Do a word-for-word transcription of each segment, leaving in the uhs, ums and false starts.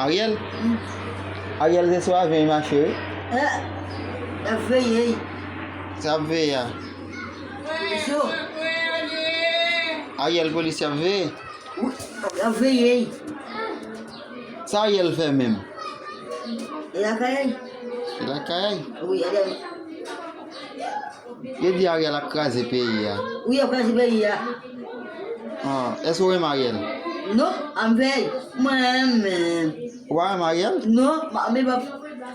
Ariel? Ariel se sou avyon li mache, wi. Eh, y ap veye. Sa ap veye a? Polis yo. Ariel, polis y ap veye? Wi, y ap veye. Sa Ariel fè menm? E lakay. E lakay? Wi, Ariel. Yo di Ariel ap kraze peyi a. Wi, ap kraze peyi a. Ah, èske w renmen Ariel? Non, an vèy. Mwen renmen. Ou pa renmen Ariel? Non, mwen pa.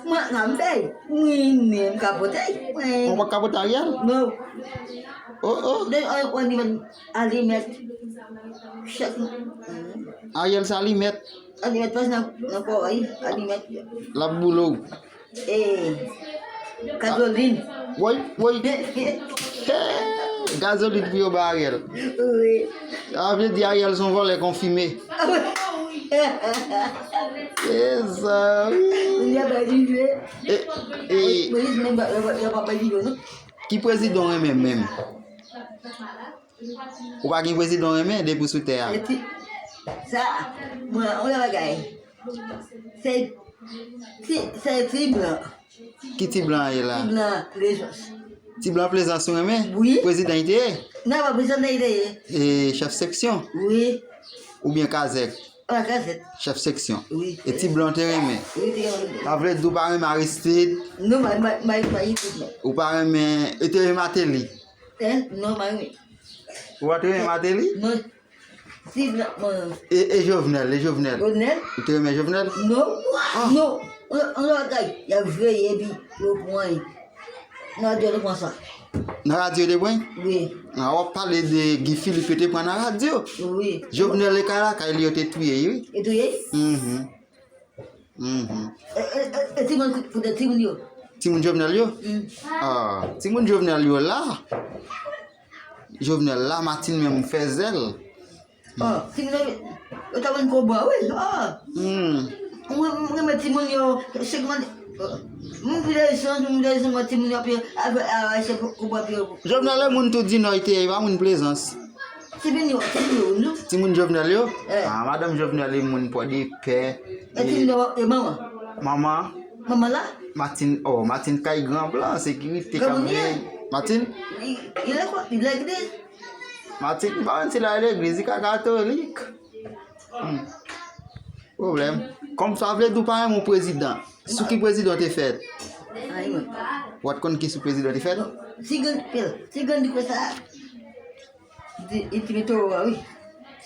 Mwen an vèy. Mwen menm kapote. Ou pa kapote Ariel? Non. Oh, oh. De, on, on, on, alimèt. Chak. Ariel se alimèt. Alimèt pas nan, nan kò, wi. Alimèt. L ap boule w. E, gazolin. Woy, woy. Hey, gazolin pou yo ba Ariel. Wi. Sa vle di Ariel se yon vòlè konfime. E sa, wi. Moun yo bay li jwe. E, e, polis menm, yo pa bay li jwe, non. Ki prezidan w renmen menm? Ou pa gen prezidan w renmen depi w sou tè a? Epi, sa, mwen, yon bagay. Se ti, se ti blan. Ki ti blan ye la? Ti blan Plezans. Ti blan Plezans ou renmen? Wi. Prezidan li te ye? Non, pa prezidan li te ye. E chèf seksyon? Wi. Oubyen kazèk? Ah, kazèk. Chèf seksyon? Wi. E ti blan te renmen? Wi, te renmen. Sa vle di w pa renmen Aristide? Non, pa, pa, pa, pa Aristide, non. Ou pa renmen, e te renmen Martelly? Eh, non, pa renmen. Ou pa te renmen Martelly? Non. Si, non, non. E, e Jovenel, e Jovenel. Jovenel? Ou te renmen Jovenel? Non. Ah. Non. On, on bagay, y ap veye epi yo pran. Nan radyo yo te pran sa. Nan radyo yo te pran? Wi. Ah, w ap pale de Guy Philippe yo te pran nan radyo. Wi. Jovenel e kay lakay li yo te touye, wi. Yo touye? Mhm. Mhm. E, e, e, e timoun, pou de timoun yo. Timoun Jovenel yo? Mm. Ah, timoun Jovenel yo la. Jovenel la, Martine menm fè zèl. Oh, timoun yo, yo ta vin kobwa, wi. Ah. Hmm. Mwen, mwen renmen timoun yo, se kòman, mwen vle sans, mwen vle sans, mwen timoun yo ap, ap, ap, se kobwa pi yo. Jovenel e moun tou di Nò, li te ye, li pa moun Plezans. Timoun yo, timoun yo, nou. Timoun Jovenel yo? Eh. Ah, madanm Jovenel e moun Pòdepè. E timoun yo, e manman. Manman? Manman la? Martine, oh, Martine kay gran blan, sekirite k ap veye. Martine? Li, li lekòl, li legliz. Martine, m pa konn si l al legliz, li ka katolik. Hmm. Pwoblèm. Kòm sa vle di w pa renmen yon prezidan. Sou ki prezidan w te fèt? Ay, mwen. W pa t konn ki sou prezidan w te fèt? Non. Ti grann, ti grann di konsa. Di, li te mete w a, wi.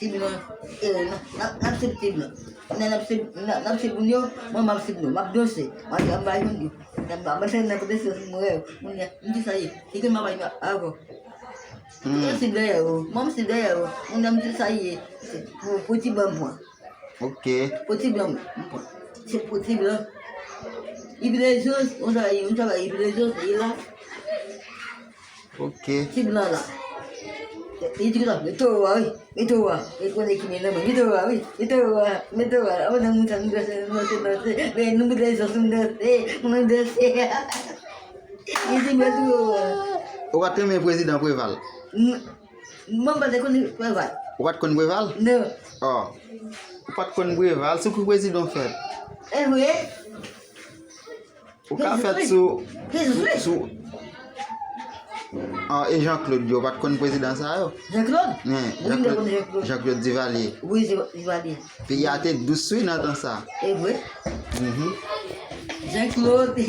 Ti blan, e, n ap, n ap, n ap sèvi ti blan. N ap, n ap sèvi, n ap, n ap sèvi moun yo, mwen m ap sèvi nou. M ap danse. M ap, m ap bay moun yo. M ap, m ap danse nan pote sèvi mwen yo. Moun yo, m di sa ye. Li te m ap bay avè w. Hmm. Mwen m sèvi dèyè yo. Mwen m sèvi dèyè yo. Moun yo, m di sa ye. Pou, pou ti blan m pran. Ok. Pou ti blan m pran. Se pou ti blan. Epi lezòt, yon travay, yon travay, epi lezòt, e la. Ok. Ti blan la. Li di konsa, mete w a, wi. Mete w a. E konnen ki men nan men. Mete w a, wi. Mete w a. Mete w a. Avan nan moun sa, nou danse, nou danse, danse. Men nou danse, nou danse. Nou danse. Li di, mete w a. Ou pa t renmen prezidan Preval? N-, mwen pa te konn Preval. Ou pa t konn Preval? Non. Oh. Ou pa t konn Preval? Sou ki prezidan w fèt? E vre? Ou ka fèt sou, sou, sou, ah, e Jean Claude yo, ou pa t konn prezidan sa yo? Jean Claude? Wi, Jean Claude, Jean Claude Duvalier. Wi, Duvalier. Peyi a te dous, wi, nan tan sa. E vre? Mhm. Jean Claude.